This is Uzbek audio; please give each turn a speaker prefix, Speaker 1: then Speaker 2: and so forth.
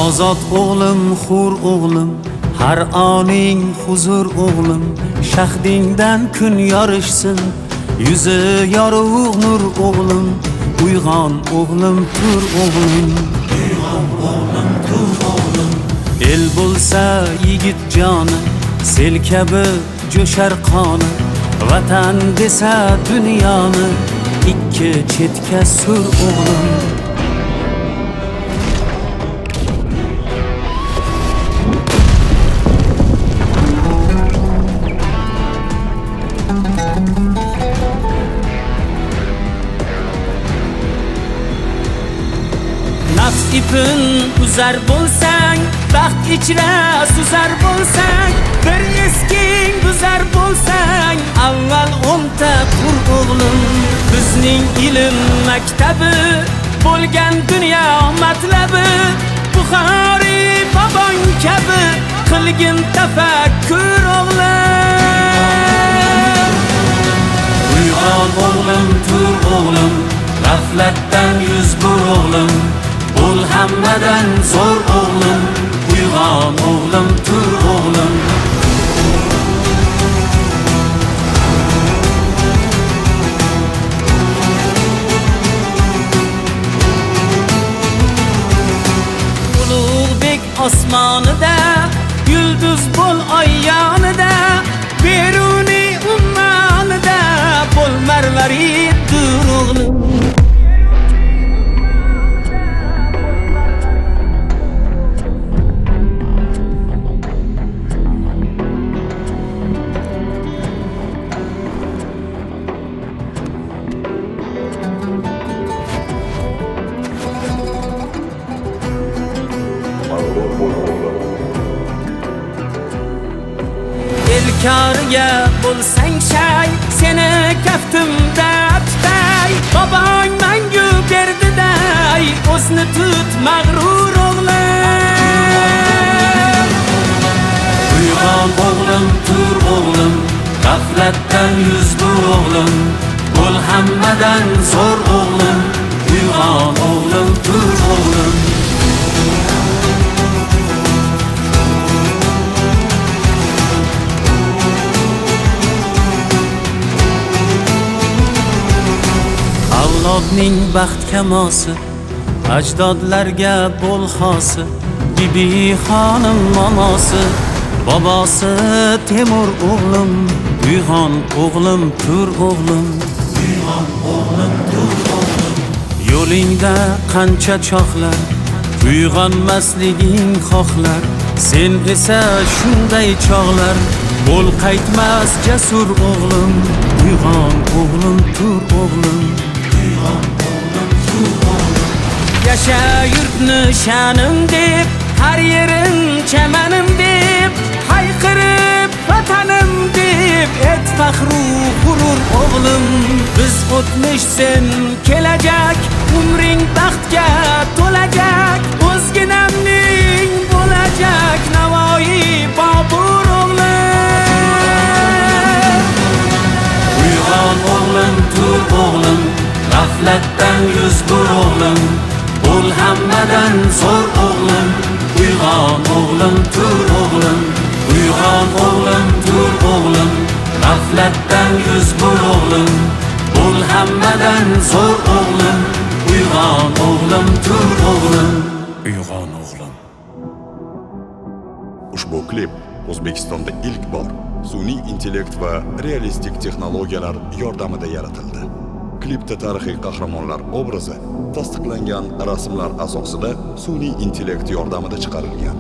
Speaker 1: Ozod o'g'lim, hur o'g'lim, har oning huzur o'g'lim. Shahdingdan kun yorishsin, yuzi yorug' nur o'g'lim. Uyg'on o'g'lim, tur o'g'lim. Uyg'on o'g'lim, tur o'g'lim. El bo'lsa yigit joni, sel kabi jo'shar qoni. Vatan desa dunyoni ikki chetga sur o'g'lim. Nafs ipin uzar bo'lsang, baxt ichra suzar bo'lsang, bir esking buzar bo'lsang, avval o'nta qur o'g'lim. Bizning ilm maktabi bo'lgan dunyo matlabi, Buxoriy bobong kabi qilgin tafakkur o'g'lim. Uyg'on o'g'lim, tur o'g'lim, g'aflatdan yuz bur o'g'lim. Bo'l hammadan zo'r o'g'lim. Uyg'on o'g'lim, tur o'g'lim. Ulug'bek osmonida yulduz bo'l oy yonida, Beruniy ummonida bo'l marvarid o'g'lim.
Speaker 2: Mag'rur bo'l o'g'lim.
Speaker 1: Elkoriga bo'lsang shay, seni kaftimda tutay. Bobong mangu berdiday, o'zni tut mag'rur o'g'lim. Uyg'on o'g'lim, tur o'g'lim, g'aflatdan yuz bur o'g'lim. Bo'l hammadan zo'r o'g'lim. Uyg'on o'g'lim, tur o'g'lim. Avlodning baxt kamosi, ajdodlarga bo'l xosi, Bibi xonim momosi, bobosi Temur o'g'lim. Uyg'on o'g'lim, tur o'g'lim. Uyg'on o'g'lim, tur o'g'lim. Yo'lingda qancha chohlar, uyg'onmasliging xohlar. Sen esa shunday chog'lar, bo'l qaytmas jasur o'g'lim. Uyg'on o'g'lim, tur o'g'lim. Uyg'on o'g'lim, tur o'g'lim. Yasha yurtni sha'nim deb, har yerin chamanim deb, hayqirib vatanim deb, et faxru g'urur o'g'lim. Biz o'tmish, sen kelajak, umring baxtga to'lajak, o'zginamning bo'lajak Navoiy, Bobur o'g'lim. Uyg'on o'g'lim, tur o'g'lim, g'aflatdan yuz bur o'g'lim. Bo'l hammadan zo'r o'g'lim. Uyg'on o'g'lim, tur o'g'lim. Uyg'on o'g'lim, tur o'g'lim, g'aflatdan yuz bur o'g'lim. Bo'l hammadan zo'r o'g'lim. Uyg'on o'g'lim, tur o'g'lim. Uyg'on o'g'lim.
Speaker 2: Ushbu klip O'zbekistonda ilk bor sun'iy intellekt va realistik texnologiyalar yordamida yaratildi. Klipda tarixiy qahramonlar obrazi tasdiqlangan rasmlar asosida sun'iy intellekt yordamida chiqarilgan.